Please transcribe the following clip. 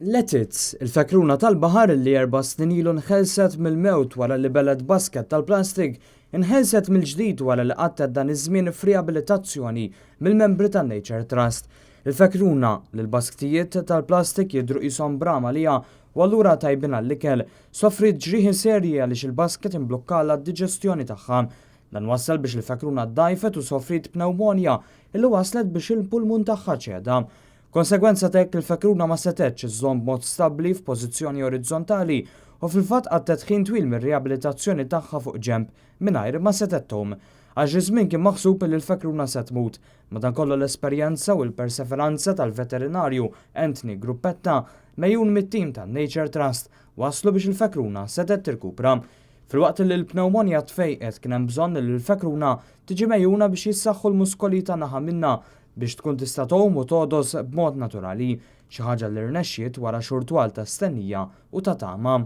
Letitz, il-fekruna tal-baħar li 4 snin ilu nħelset mill-mewt wara li belgħet basket tal-plastik, inħelset mill-ġdid wara li qattet dan iż-żmien f'riabilitazzjoni mill-membri tan-Nature Trust. Il-fekruna li l-basktijiet tal-plastik jidru qishom brama liha u allura tajbin għall-ikel, sofrit ġrieħi serji għaliex il-basket imblukkala d-diġestjoni tagħha. Dan wassal biex il-fekruna ddajfet u sofrit pneumonja illi waslet biex il-pulmun tagħha ċeda. Konsegwenza t'hekk, il-fekruna ma setgħetx iżżomm b'mod stabbli f'pożizzjoni orizzontali u fil-fatt qattet ħin twil mir-riabilitazzjoni tagħha fuq ġemb mingħajr ma setgħet tgħum. Għal xi żmien kien maħsub li l-fekruna se tmut. Madankollu, l-esperjenza u l-perseveranza tal-veterinarju Anthony Gruppetta, megħjun mit-tim tan-Nature Trust, waslu biex il-fekruna setgħet tirkupra. Filwaqt li l-pneumonja tfejqet, kien hemm bżonn li l-fekruna tiġi megħjuna biex jissaħħu l-muskoli ta' naħa minna biex tkun tista' tgħum u togħdos b'mod naturali, xi ħaġa li rnexxiet wara xhur twal ta' stennija u ta' tama.